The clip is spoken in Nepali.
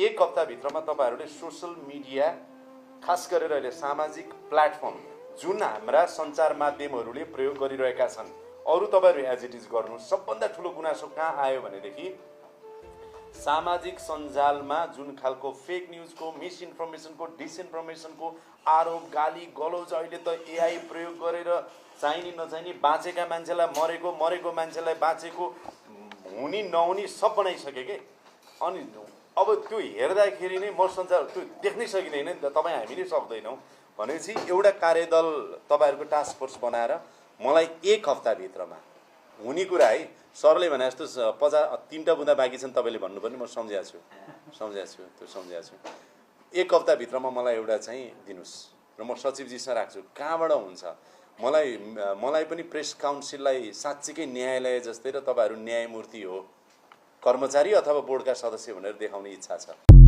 एक हप्ताभित्रमा तपाईहरूले सोसल मिडिया खास गरेर अहिले सामाजिक प्लेटफर्म जुन हाम्रा सञ्चार माध्यमहरूले प्रयोग गरिरहेका छन् अरू तपाईँहरू एज इट इज गर्नु। सबभन्दा ठुलो गुनासो कहाँ आयो भनेदेखि सामाजिक सञ्जालमा जुन खालको फेक न्युजको, मिसइन्फर्मेसनको, डिसइन्फर्मेसनको आरोप, गाली गलौज, अहिले त एआई प्रयोग गरेर चाहिने नचाहिने बाँचेका मान्छेलाई मरेको, मरेको मान्छेलाई बाँचेको, हुने नहुने सब बनाइसके के। अनि अब त्यो हेर्दाखेरि नै म सञ्चार त्यो देख्नै सकिँदैन नि त, तपाईँ हामी नै सक्दैनौँ भनेपछि एउटा कार्यदल तपाईँहरूको टास्क फोर्स बनाएर मलाई एक हप्ताभित्रमा हुने कुरा है, सरले भने जस्तो 3टा बुँदा बाँकी छन् तपाईँले भन्नुपर्ने, म सम्झाएको छु। एक हप्ताभित्रमा मलाई एउटा चाहिँ दिनुहोस् र म सचिवजीसँग राख्छु। कहाँबाट हुन्छ मलाई पनि प्रेस काउन्सिललाई साँच्चीकै न्यायालय जस्तै र तपाईँहरू न्यायमूर्ति हो, कर्मचारी अथवा बोर्डका सदस्य भनेर देखाउने इच्छा छ।